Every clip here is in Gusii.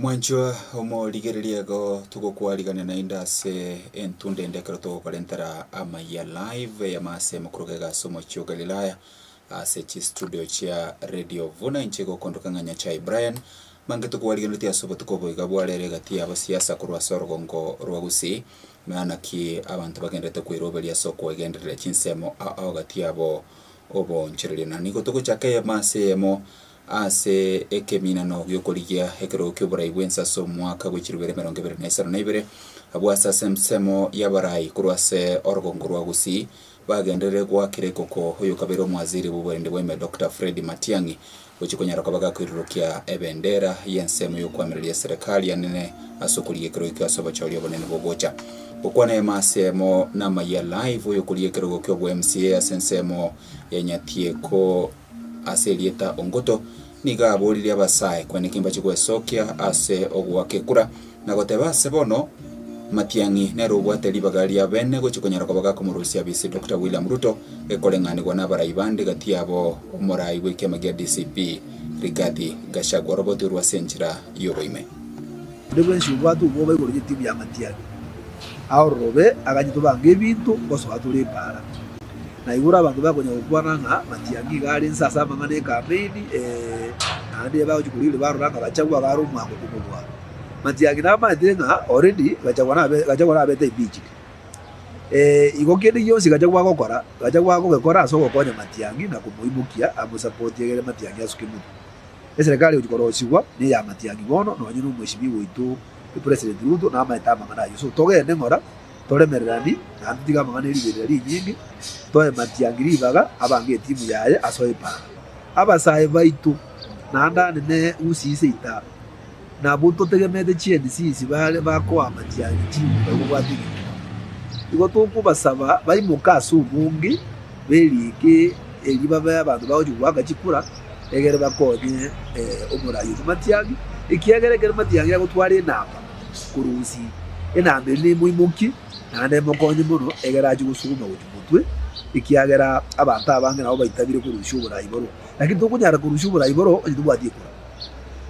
Mwanchwa omorigereria igo togokwarigania naende ase entunda ende ekero togokorentera amayia live eyemo ase emokorogo iga ase omochie o Galilaya ase chistudio chia Radio Vuna inche gokondoka ng'a Nyachae Brian mange tokwarigeneretie ase obotuko obo iga bwa rero egati ya abasiasa korwa ase orogongo rwa Gusii na naki abanto bagenderete koiroberia ase okoegendereria chinsemo ao ao gati yabo oboonchoreria na nigo togochaka eyemo ase eyemo Ase ekeminano gi'okorigia ekerogo ki'oborai bw'ense ase omwaka bwe chirubere 2022, abwo ase ase ensemo y'abarai korwa ase orogongo rwa Gusii bagenderere goakera ekoko oyokabeire omwaziri bw'oborendi bwa ime Doctor Fred Matiang'i gochia konyara koba gakoirurukia ebendera y'ensemo y'okoamereria eserekari anene ase okorigia ekerogo ekio ase obochori obonene bogocha. Gokwana emo ase emo namayia live oyokorigia ekerogo ki'obo MCA ase ensemo ya Nyatieko Ase erieta Ongoto nigo aboririe abasae kweneka imbache gwesokia ase ogoaka ekura, na goteba ase bono Matiang'i nere obwate ribaga ria bene gochia konyara koba gakomorusia abisi Doctor William Ruto ekoreng'anigwa nabarai bande gati yabo omorai bw'ekiama gia DCP Rigathi Gachagua Roboti orwa ase enchera y'oboime. Onde bwensi obwate obwoba igoro y'etimu ya Matiang'i aororobe aganye tobange ebinto ngosoa tore epaara. Na igoro abanto bakonya gokwana ng'a Matiang'i iga are inse ase amang'ana 'ekampeini, ee, naende bagochia korigereria barora ng'a Gachagua iga are omwango komobua. Matiang'i namaete ng'a already Gachagua nabe Gachagua nabete impeached. Igo kende gionsi Gachagua agokora, Gachagua agogekora ase ogokonya Matiang'i na komoimokia amosapotie egere Matiang'i asuke motwe. Eserekari egochia korosigwa neya Matiang'i bono, nonye na omweshimiwa oito President Ruto namaete amang'ana ayio. So togende ng'ora. Toremererani, naende totige amang'ana e riberera rinyinge, toe matiangi ribaga abange etimu yaye asoe epaara. Abasae baito, naende ane ne usi seita, nabwo totegemete chiensisi bare bakoa matiangi chinguru kobwata egetuba. Igo tokobasaba baimoke ase obonge beriike erio babe abanto bagochia goaka chikura, egere bakonye omorai oyio matiangi, ekiagera ekero matiangi agotwara enamba korwa gusii. Enamba eria nemoimokie, naende emokonye mono, egere achie gosuguma gochia motwe, ekiagera abanto abange nabo baitabire korusia oborai borwo. Lakini tokonyara korusia oborai borwo onye tobwati ekura.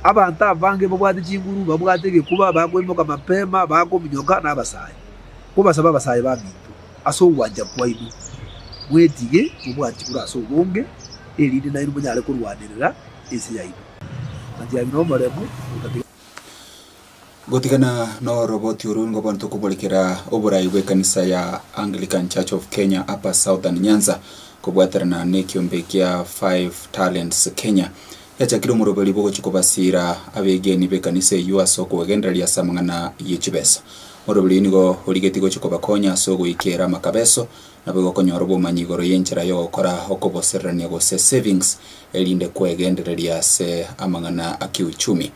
Abanto abange babwate chinguru, babwate egekuba, bakoimoka mapema, bakominyoka, na abasae. Kobasaba abasae baminto, ase ogwancha kwaino, mwetige mobwate chikura ase obonge, erinde nainwe monyare korwanerera ense yaino. Matiang'i nomoremu, otatiga. Gotigana noroboti orwo nigo bono tokoborekera oborai bw'ekanisa ya Anglican Church of Kenya Upper Southern Nyanza kobwaterana nekiombe kia Five Talents Kenya yachakire omoroberi bwogochia kobasiira abegeni b'ekanisa eyio ase okwegendereria ase amang'ana ye chibesa. Omoroberi oyio nigo origetie gochia kobakonya ase ogoikera amakabeso naboigo konyora obomanyi igoro y'enchera yogokora okobosererania gose savings erinde kwegendereria ase amang'ana a kiuchumi.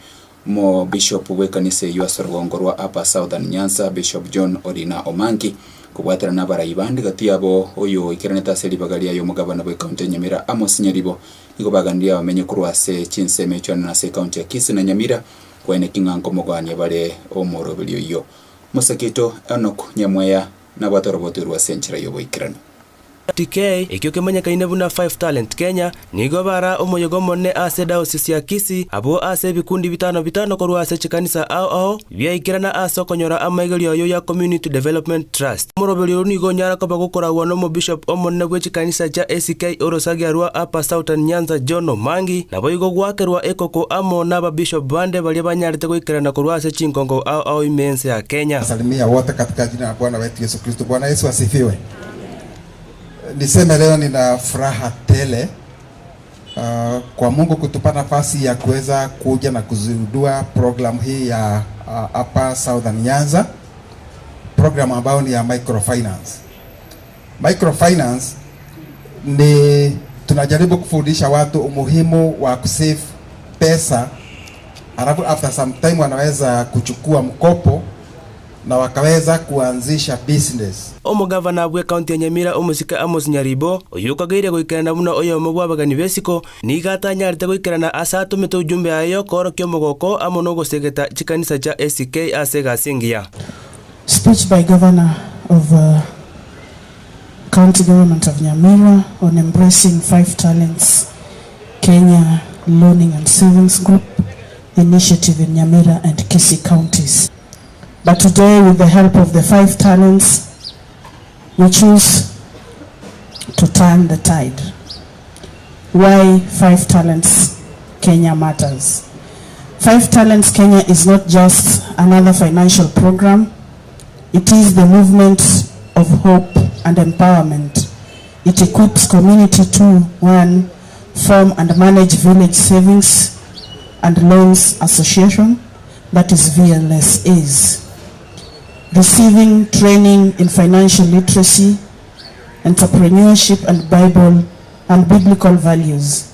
Omobishop bw'ekanisa eyio ase orogongo rwa Upper Southern Nyanza, Bishop John Orina Omangi, kobwaterana nabarai bande gati yabo oyo oikeranete ase ribaga riaye omogabana bw'ecounty ya Nyamira Amos Nyaribo, nigo baganirie abamenyi korwa ase chinsemo echio anene ase ecounty ya Kisii na Nyamira koeneki ng'a nkomogania bare omoroberi oyio. Mosaketo Enock Nyamweya nabwate oroboti orwo ase enchera y'oboikeranu. FTK, ekio kemanyekaine buna Five Talent Kenya, nigo bara omoyega omonene ase Diocese ya Kisii, abwo ase ebikundi bitano bitano korwa ase chikanisa ao ao biaikerana ase okonyora amaigerio ayio ya Community Development Trust. Omoroberio oyo nigo onyara koba gokoragwa n'Omobishop omonene bwe chikanisa chia ACK orosagia rwa Upper Southern Nyanza John Omangi, naboigo goakerwa ekoko amo n'Ababishop bande baria banyarete goikerana korwa ase chinkongo ao ao ime ense ya Kenya. Salimia wote katika jina la Bwana wetu Yesu Kristo. Bwana Yesu asifiwe. Niseme leo nina furaha tele uh, kwa Mungu kutupa nafasi ya kuweza kuja na kuzindua programu hii ya uh, Upper Southern Nyanza, programu ambayo ni ya microfinance. Microfinance ni tunajaribu kufundisha watu umuhimu wa kusave pesa, alafu after some time wanaweza kuchukua mkopo na wakaweza kuanzisha business. Omogavana bw'Ekaunti ya Nyamira Omosike Amos Nyaribo, oyio okageire goikerana buna oyomo bw'abageni b'esiko, nigo atanyarete goikerana ase atomete ujumbe yaye y'okoorokia omogoko amo nogosegeta chikanisa chia ACK ase egasi engiya. Speech by Governor of County Government of Nyamira on embracing Five Talents Kenya Loaning and Savings Group. Initiative in Nyamira and Kisii counties. But today, with the help of the Five Talents, we choose to turn the tide. Why Five Talents Kenya matters. Five Talents Kenya is not just another financial program, it is the movement of hope and empowerment. It equips community to one, form and manage village savings and loans association, that is VLSAs. Receiving training in financial literacy, entrepreneurship and Bible and biblical values.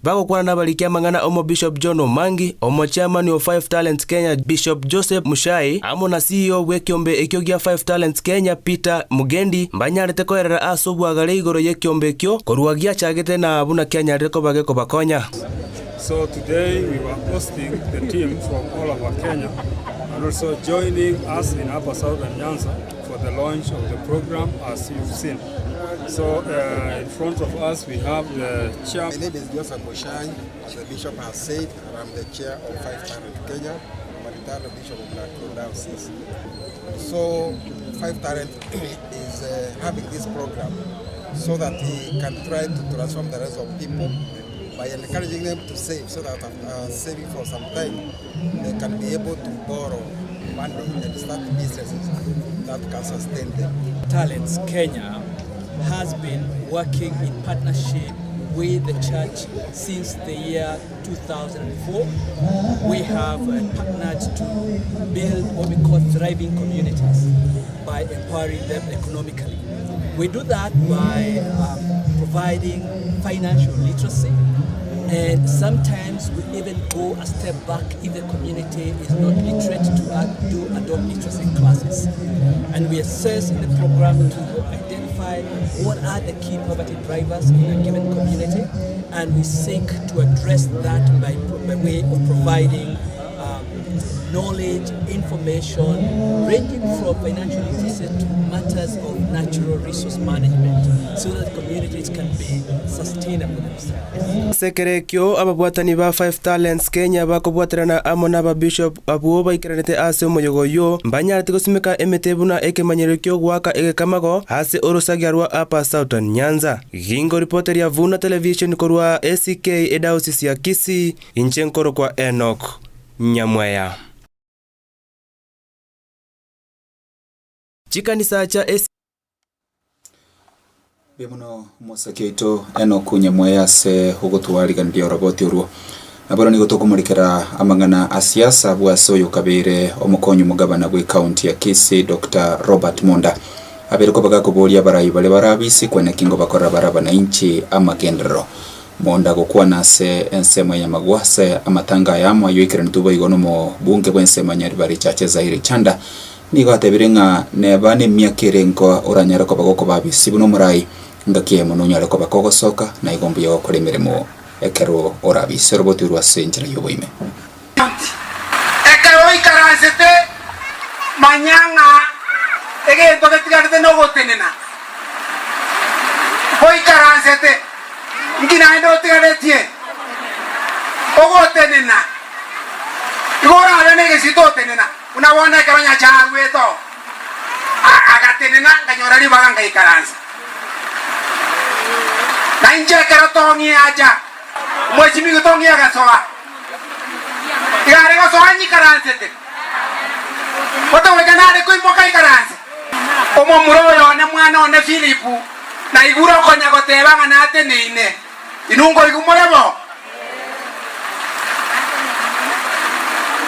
Bagokwana nabariki amang'ana Omobishop John Omangi, Omochairman o Five Talents Kenya Bishop Joseph Muchai, amo na CEO bw'ekiombe ekio gia Five Talents Kenya Peter Mugendi mbanyarete koerera ase obwagare igoro y'ekiombe ekio korwa giachagete na buna kianyarire koba gekobakonya. So today we were hosting the team from all over Kenya and also joining us in Upper Southern Nyanza for the launch of the program as you've seen. So in front of us we have the chair. My name is Joseph Muchai, as the bishop has said, and I'm the chair of Five Talent Kenya, I'm a retired bishop of Nakuru Diocese. So Five Talent is having this program so that he can try to transform the lives of people by encouraging them to save, so that after saving for some time, they can be able to borrow money and start businesses that can sustain them. Talents Kenya has been working in partnership with the church since the year 2004. We have partnered to build what we call thriving communities by empowering them economically. We do that by providing financial literacy, and sometimes we even go a step back if the community is not literate to do adult literacy classes. And we assess in the program to identify what are the key poverty drivers in a given community, and we seek to address that by way of providing knowledge, information, ranging from financial literacy to matters of natural resource management, so that communities can be sustainable themselves. Ase ekero ekio ababwatani ba Five Talents Kenya bakobwaterana amo n'ababishop abwo baikeranete ase omoyega oyio, mbanyarete gosimeka emete buna ekemanyererio ki'ogoaka egekamago ase orosagia rwa Upper Southern Nyanza. Gingoripoteria Vuna Television korwa ACK Edaosisi ya Kisii, inche nkorokwa Enock Nyamweya. Chikanisa chia ACK. Mbuya mono omosake oito Enock Nyamweya ase ogotwariganiria oroboti orwo. Naboigo nigo tokomorikera amang'ana a siasa abwo ase oyo okabeire omokonyi omogabana bwe county ya Kisii Doctor Robert Monda. Abeire koba gakoboria abarai baria bare abisi kweneki ngobakorera bare abanainchi amagenderero. Monda gokwana ase ensemo ya Nyamagwa ase amatanga ayamo ayio aikeranitu boigo nomobunge bw'ensemo ya Nyaribari Chache Zaire Chanda nigo atebire ng'a neba nemiaka ere nkoa oranyare koba gokoba abisi buna omorai ngaki eyemo nonyare koba kogosoka na igo mbuya gokora emeremo ekero ore abisi oroboti orwo ase enchera y'oboime. Ekero oikaransete, manya ng'a egento getigarete nogotenena. Oikaransete, inki naende otigaretie? Ogotenena. Igo orabe negesito otenena, buna bono ekero Nyasae aruete oo, agatenena, nkanyora ribaga ngaikaransa. Na inche ekero tong'ie acha, omwechimigo tong'ie agasoa. Iga are gosoa nyikaransete, gotogoika nare koimoka ikaranse. Omomura oyo one mwana one Filipu, naigure okonya goteba ng'a nateneine. Inwe nkoigwa more bo?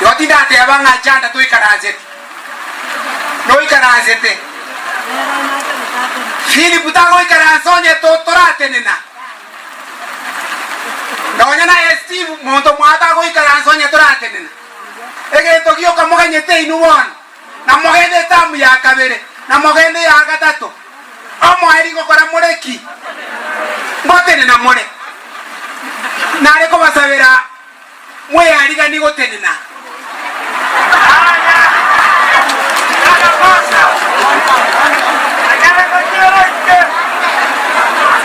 Igo tindateba ng'a chanda toikaranseti. Noikaransete. Filipu tagoikaransa onye toratenena. Nonya naye Steve, monto mwao tagoikaransa onye toratenena. Egento gioka moganyete inwe bono, na mogende etamu ya kabere, na mogende eya gatato. Omoerio gokora more ki? Ngotenena more. Nare kobasabera mweariganie gotenena.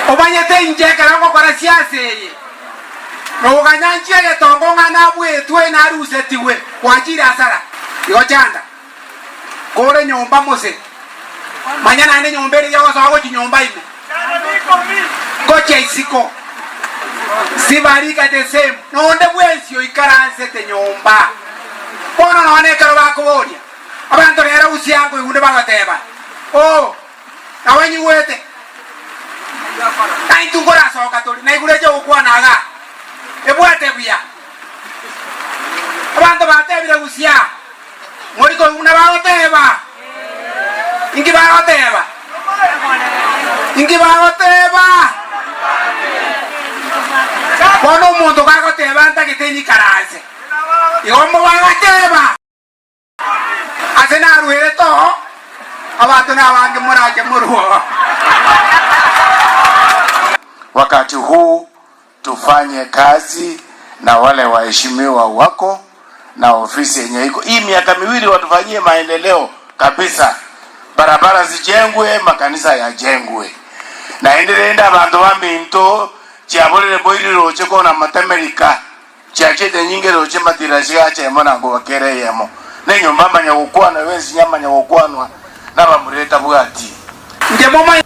Omanyete inche ekero ngokora siasa eye, Noganya nchie egetongo ng'a nabwetwe narusetigwe, gwachire asara. Igo chanda, kore nyomba mose, manya naende nyomba eria yagosoa gochia nyomba ime, gochia isiko. Sibarika the same, nonde bwensi oikaransete nyomba. Bono nonya nekero bakoboria, abanto rero usia nkoigunda bagoteba, Oh, nabo nyigwete. Na intwe nkorasoka tore, naigure eche gokwana igaa, ebwate buya. Abanto batebire gusia, mori koigwa buna bagoteba? Inki bagoteba? Inki bagoteba? Bono omonto gagoteba ntagete nyikaranse, igo mobagateba. Ase narwerete oo, abanto nabange morache morue oo. Wakati huu tufanye kazi na wale waheshimiwa wako na ofisi yenye iko hii miaka miwili watufanyie maendeleo kabisa, barabara zijengwe, makanisa yajengwe naende rende abanto baminto chiaborire boiri roche kona matemerika Chiachete nyinge roche matira chigacha emo na nkoba kera eyemo, na enyomba amanya gokwanwa bwensi yamanya gokwanwa nabamura etabwati. Inche momanye.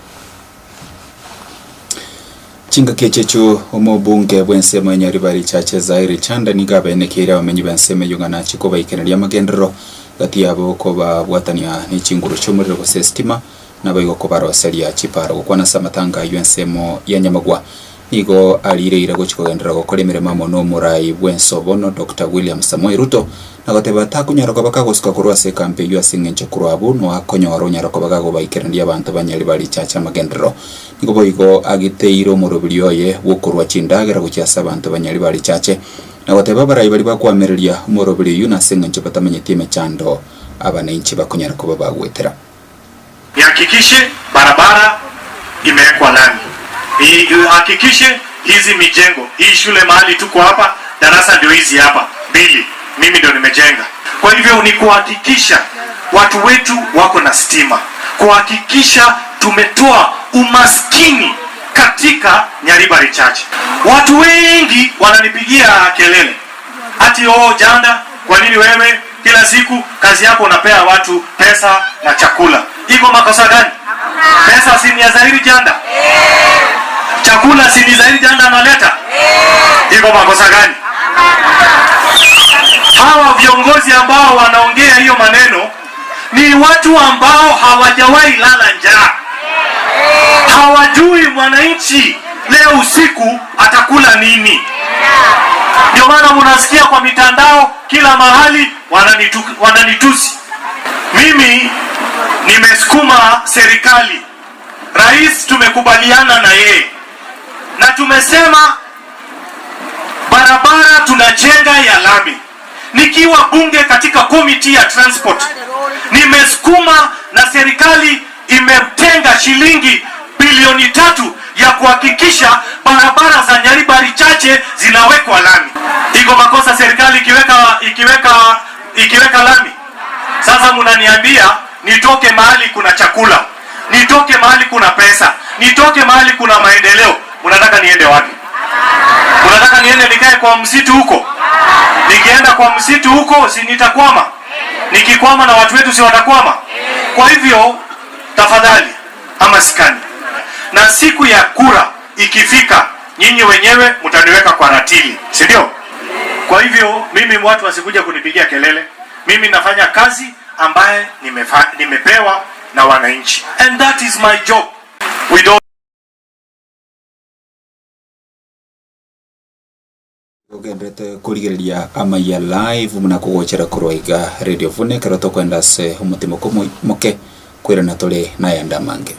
Chingaki echi echio omobunge bw'ensemo ya Nyaribari Chache Zaire Chanda nigo abaenekeire abamenyi b'ensemo eyio ng'a nachie kobaikeneria amagenderero gati yabo kobabwatania ne chinguru chi'omorero gose esitima Naboigo kobaroseria chiparo gokwana ase amatanga ayio ensemo ya nyamagwa. Nigo ariire gochia kogenderera gokora emeremo amo nomorai bw'ensobono Doctor William Samoei Ruto na goteba takonyara koba kagosuka korwa ase ekambi eyio ase eng'encho korwa abwo no akonyora onyara koba kagobaikereria abanto ba Nyaribari Church amagenderero. Nigo boigo agiteire omorobiri oye bw'okorwa chindagera gochia ase abanto ba Nyaribari Church na goteba abarai baria bakoamereria omorobiri oyio nase eng'encho batamanyeti emechando abananchi bakonyara koba bagwetera. Nihakikishe barabara imewekwa lami, nihakikishe hizi mijengo, hii shule mahali tuko hapa, darasa ndio hizi hapa mbili, mimi ndio nimejenga. Kwa hivyo ni kuhakikisha watu wetu wako na stima, kuhakikisha tumetoa umaskini katika Nyaribari Church. Watu wengi wananipigia kelele ati oh, Janda, kwa nini wewe kila siku kazi yako unapea watu pesa na chakula? Iko makosa gani? Pesa si ni ya Zairi Janda? Chakula si ni Zairi Janda analeta? Iko makosa gani? Hawa viongozi ambao wanaongea hiyo maneno ni watu ambao hawajawahi lala njaa, hawajui mwananchi leo usiku atakula nini. Ndio maana mnasikia kwa mitandao kila mahali wananitu, wananitusi mimi. Nimesukuma serikali, rais tumekubaliana na yeye na tumesema barabara tunajenga ya lami. Nikiwa bunge katika committee ya transport nimesukuma na serikali imetenga shilingi bilioni tatu ya kuhakikisha barabara za Nyaribari Chache zinawekwa lami. Iko makosa serikali ikiweka ikiweka ikiweka lami? Sasa mnaniambia nitoke mahali kuna chakula, nitoke mahali kuna pesa, nitoke mahali kuna maendeleo, mnataka niende wapi? Mnataka niende nikae kwa msitu huko? Nikienda kwa msitu huko si nitakwama? Nikikwama na watu wetu si watakwama? Kwa hivyo tafadhali, ama sikani, na siku ya kura ikifika, nyinyi wenyewe mtaniweka kwa ratili, si ndio? Kwa hivyo mimi watu wasikuja kunipigia kelele. Mimi nafanya kazi ambaye nimefa, nimepewa na wananchi and that is my job. We don't Ogenderete korigereria amaiya live buna kogochera korwa iga Radio Vune ekero tokoenda ase omotimoko moke koirana tore nayande amange.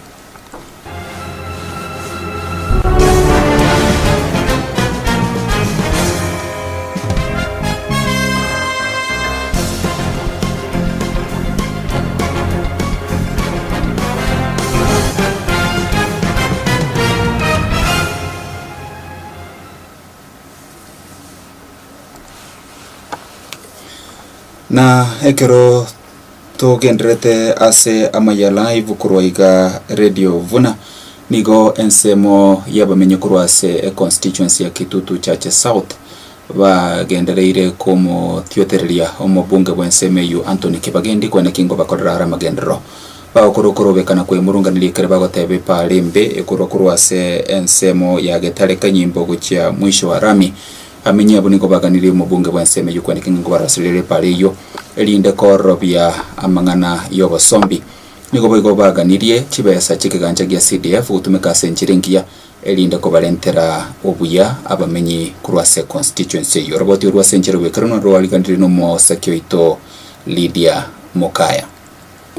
Na ekero togendererete ase amaya live korwa iga Radio Vuna, nigo ensemo y'abamenyi korwa ase econstituency ya Kitutu Chache South. Bagendereire komotiotereria omobunge bw'ensemo eyio Anthony Kibagendi kweneki ngobakorera are amagenderero. Bagokora okorobekana kwemurunganeria ekero bagoteba epaara embe ekorwa korwa ase ensemo ya Getare Kanyimbo gochia mwisho wa rami. Amenyi abwo nigo baganirie omobunge bw'ensemo eyio kweneki ng'a ngobarosererie epaara eyio erinde kororobia amang'ana y'obosombi. Nigo boigo baganirie chibesa chi'ekegancha gia CDF gotumeka ase enchera engiya erinde kobarentera obuya abamenyi korwa ase constituency eyio. Oroboti orwo ase enchera oboikeranu rwariganirie nomosaki oito Lydia Mokaya.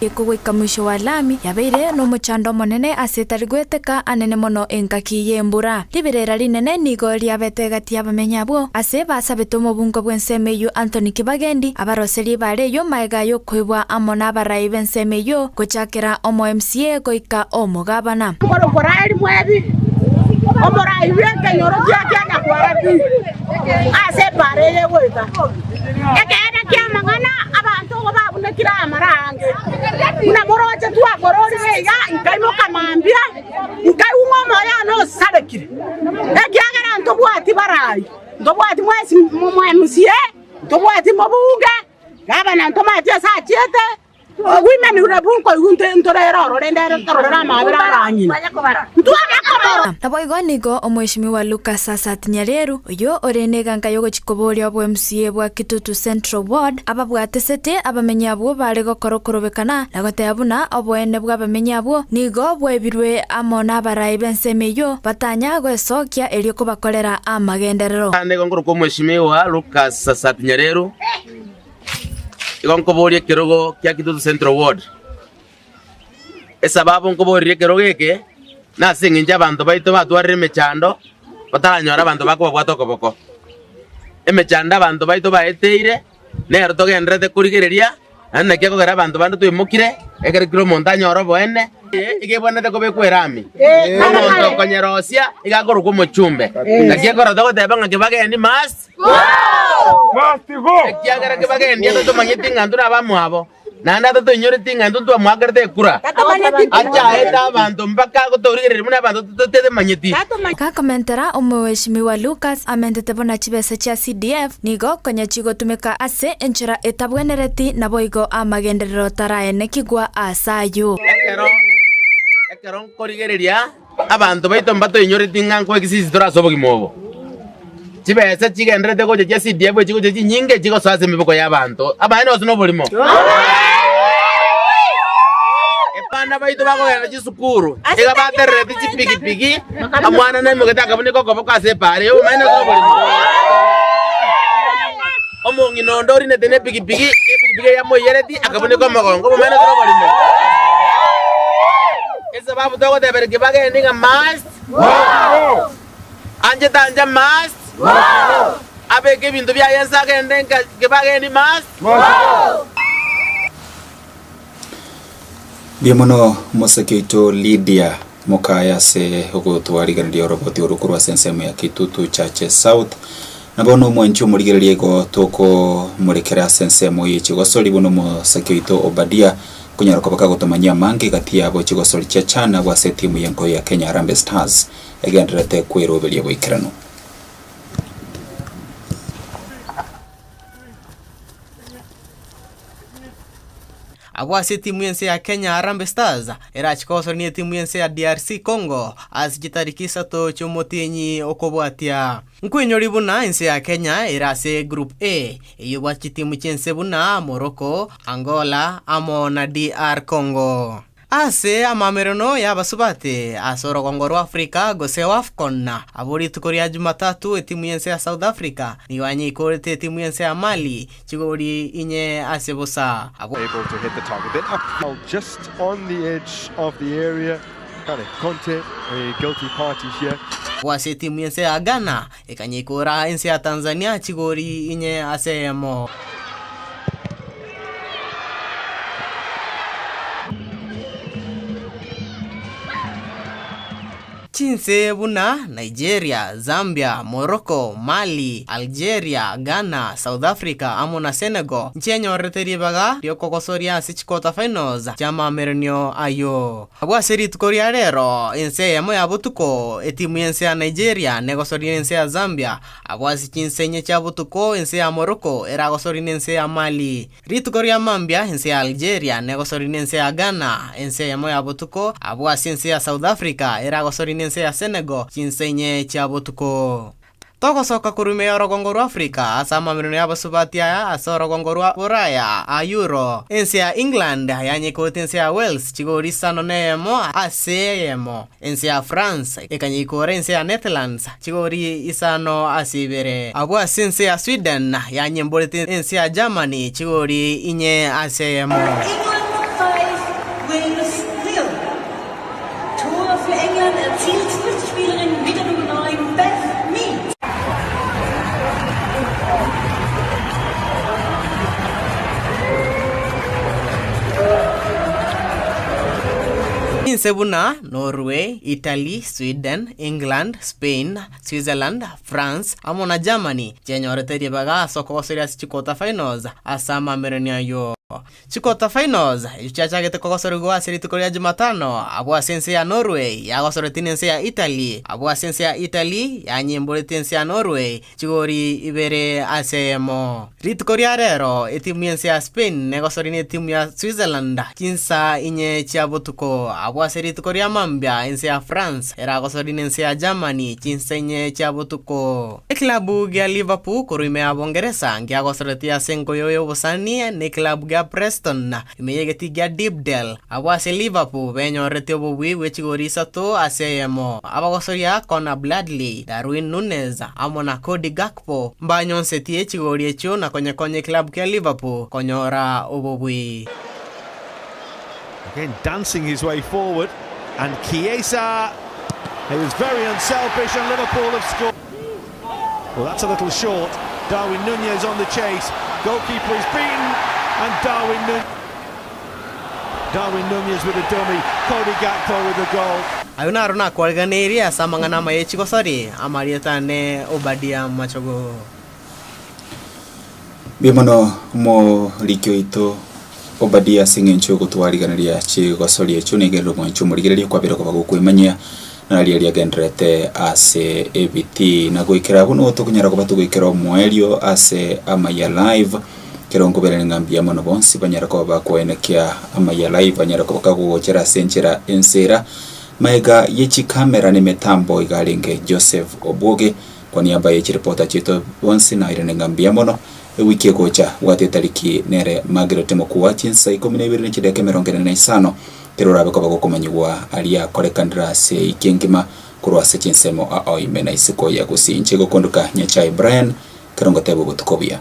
Ekogoika mwisho wa lami, yabeire nomochando omonene ase etari gweteka anene mono engaki y'embura. Riberera rinene nigo riabete egati y'abamenyi abwo, ase basabete omobungo bw'ensemo eyio Anthony Kibagendi abaroserie ebaare eyio magega y'okoibwa amo nabarai b'ensemo eyio gochakera omo MCA goika omogabana. Korokwa Raeli mwebi, omorai bw'ekenyoro kia Kianyakwara pi, ase epaara eye egoeta. Ekeene ki'amang'ana abanto igo babunekire amara aange, buna moroche twakororire iga, nkaimoka mambia, nkaigwa ng'a omoyo one osarekire, ekiagera ntobwati barai, ntobwati mwesi MCA, ntobwati mobunge, gavana ntomaeti ase achiete. Women rep nkoigwa intwe ntorere oro rende ere tororere amabera abang'ina. Ntware komoro. Naboigo nigo Omweshimiwa Lucas Asati Nyareru, oyio ore neganka y'ogochia koboria obwa MCA bwa Kitutu Central Ward, ababwatesete abamenyi abwo bare gokora okorobekana na goteba buna oboene bw'abamenyi abwo nigo bwaibirwe amo nabarai b'ensemo eyio batanya goesokia erio kobakorera amagenderero. Nigo nkorokwa Omweshimiwa Lucas Asati Nyareru. Igo nkoboria ekerogo kia Kitutu Central Ward. Esababu nkoboreria ekerogo eke, nase eng'encho abanto baito batwarire emechando, bataranyora abanto bakobabwata okoboko. Emechando abanto baito baeteire, nero togendererete korigereria, naende naki ekogera abanto bande toimokire, ekero kera omonto anyore oboene, iga ebwenerete kobekwa erami. Omonto okonyerosia, iga akorokwa omochumbe. Naki ekero togoteba ng'a kibagendi must Ekiagera kebagendia totomanyeti ng'a intwe nabamwabo, naende atotoinyoreti ng'a intwe ntwamwakerete ekura. Achaete abanto mpaka gotorigereria buna abanto totemanyeti. Gakomentera Omweshimiwa Lucas amentete buna chibesa chia CDF nigo konya chigotumeka ase enchera etabwenereti naboigo amagenderero taraenekigwa ase ayio. Ekero ekero nkorigereria Abanto baito mbatoinyoreti ng'a nkoekisisi tore ase obogima obo. Chibesa chigendererete gocha chia CDF echigocha chinyinge chigosoa ase emeboko y'abanto. Amaene gose noborimo? Abana baito bakogenda chisukuru iga baterereti chipigipigi, omwana naimogete akabuneka okoboko ase epaara eye, obomaene gose noborimo? Omong'ina onde orinete nepigipigi, epigipigi eria amoiyereti akabuneka omogongo, obomaene gose noborimo? Esababu togoteberekia kebagende ng'a must go. Anche tancha must go. Abeke ebinto biaye ense agende nka kebagendi must go. Mbuya mono moseke oito Lydia Mokaya ase ogotwarigereria oroboti oro korwa ase ensemo ya Kitutu Chache South. Na bono omwanchi omorigereria igo tokomorekera ase ensemo ye chigosori buna omoseke oito Obadia Konyara koba kagotomanyia amange gati yabo chigosori chia chana agwo ase etimu y'enkoyo ya Kenya Harambee Stars egendererete kweroberia boikeranu. Agwo ase etimu y'ense ya Kenya Harambee Stars erache kogosorania etimu y'ense ya DRC Congo ase chitariki isato chi'omotienyi okobwatia. Nkoinyori buna ense ya Kenya ere ase Group A Eyio bwa chitimu chi'ense buna Morocco, Angola, amo na DR Congo. Ase amamerano y'abasubati ase orogongo rwa Africa gose Wafcon, abwo rituko ria Jumatatu etimu y'ense ya South Africa nigo yanyeikorete etimu y'ense ya Mali chigori inye ase bosa. Abwo. Able to hit the target. Then up just on the edge of the area. Kind of Conte, a guilty party here. Abwo ase etimu y'ense ya Ghana Ekanyeikora ense ya Tanzania chigori inye ase eyemo. Chinse buna Nigeria, Zambia, Morocco, Mali, Algeria, Ghana, South Africa amo na Senegal nchienyorerete ribaga riokogosoria ase chiquarter finals chi'amaamereranio ayio. Abwo ase rituko ria rero, ense eyemo ya botuko, etimu y'ense ya Nigeria negosoria nense ya Zambia, abwo ase chinsa inye chia botuko, ense ya Morocco eragosoria nense ya Mali. Rituko ria mambia, ense ya Algeria negosoria nense ya Ghana, ense eyemo ya botuko, abwo ase ense ya South Africa eragosoria nense ya Senegal chinsa inye chia botuko. Togosoka korwa ime y'orogongo rwa Afrika ase amamerero y'abasubati aya ase orogongo rwa Boraya a Euro. Ense ya England yanyekote ense ya Wales chigori isano neyemo ase eyemo. Ense ya France ekanyeikora ense ya Netherlands chigori isano ase ibere. Abwo ase ense ya Sweden yanyemborete ense ya Germany chigori inye ase eyemo. England 5, Wales 0. Tore für England erzielt durch die Spielerin mit der Nummer 9, Beth Mead. Inse buna Norway, Italy, Sweden, England, Spain, Switzerland, France amo na Germany chenyorete ribaga ase okogosoria ase chiquarter finals ase amamererania ayio. Chiquarter finals echio chiachagete kogosorigwa ase rituko ria Jumatano, abwo ase ense ya Norway yagosoretie nense ya Italy, abwo ase ense ya Italy yanyimboretie ense ya Norway chigori ibere ase eyemo. Rituko ria rero etimu y'ense ya Spain negosoria netimu ya Switzerland chinsa inye chia botuko, abwo ase rituko ria mambia ense ya France eragosoria nense ya Germany chinsa inye chia botuko. Eklabu gia Liverpool korwa ime ya Bongeresa ngiagosoretie ase enkoyo y'obosani neklabu gia Preston ime y'egetii gia Deepdale. Abwo ase Liverpool benyoretie obobui bwe chigori isato ase eyemo. Abagosoria Conor Bradley, Darwin Nunez amo na Cody Gakpo mbanyonsetie chigori echio na konyekonya eklabu kia Liverpool konyora obobui. Again dancing his way forward and Chiesa he was very unselfish and Liverpool have scored. Well that's a little short. Darwin Nunez on the chase. Goalkeeper is beaten and Darwin Nunez Darwin Nunez with a dummy. Cody Gakpo with the goal. Ayio naro nakwareganeirie ase amang'ana amaya e chigosori, amarieta ane Obadia Machogo. Mbuya mono omoriki oito Obadia ase eng'encho y'ogotwarigereria chigosoria echio nigo omwancho omorigereria kwabera koba gokwemanyia naria riagendererete ase ebitii. Na goikera abwo nigo tokonyara koba togoikera omoerio ase amaya live, ekero nkoberania ng'a mbuya mono bonsi banyare koba bakoenekia amaya live anyare koba kagogochera ase enchera ensera. Magega ye chikamera na emetambo iga arenge Joseph Obwoge. Kwa niaba ye chiripota chiaito bonsi nairane ng'a mbuya mono. Ewiki egocha, bwata etariki nere Margaret Mokua chinsa ikomi na ibere ne chidakika emerongo ene na isano, ekero orabe koba gokomanyigwa aria akorekanire ase eiki engima korwa ase chinsemo ao ime na isiko ya Gusii. Inche gokonduka Nyachae Brian, ekero ngoteba obotuko obuya.